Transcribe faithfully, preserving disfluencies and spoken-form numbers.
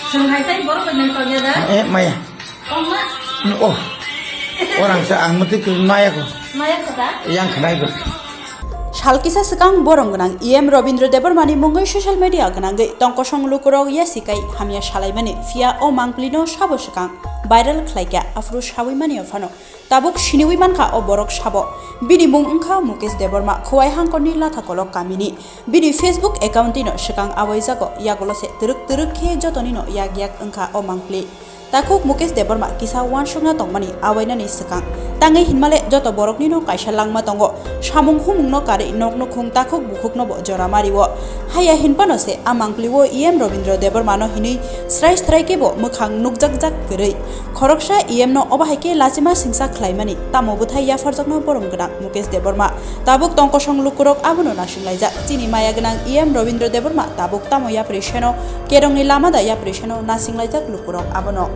Chwng hai tei borok bai nang tongya da? Eh, maya. Tongma? Oh. Orang sa ang mati ke maya ko. Maya ko da? Yang khnai ko. Sal kisa swkang borong gwnang E M Robindra Debbarmani mungwi social media gwnangwi tongkosong lukurok yasikai hamya salaimani, phiya o mangpilino sabo swkang viral khlaikha, aphuru sawi mani phano. Tabuk siniwi mankha o borok sabo. Bini mung wngkha Mukesh Debbarma, Khowai Hangkorni Lathakolok kamini. Bini Facebook account-ino swkang awaijago, yagulo se twrwk twrwk khe jotonino yak yak wngkha o mangpli. Takhuk Mukesh Debbarma kisa uansukna tongmani awainani swkang. Tangwi hinmale joto boroknino kaisa langma tongo. Samung humungno karwi nok nukhung takhuk bukhuknobo jora mario. Haya hinphano se a mangpli-o E M Robindra Debbarmano hinwi srai srai khebo mwkhang nukjakjak kwrwi. Khoroksa E M no obo hai khe lachima singsa khlaimani, tamo bwthai yapharjakno borom gwnang Mukesh Debbarma. Tabuk tongkosong lukurok abono nasinglaijak. Chini maya gwnang E M Robindra Debbarma tabuk tamo yapri seno, kerongni lama da yapri seno nasinglaijak lukurok abono.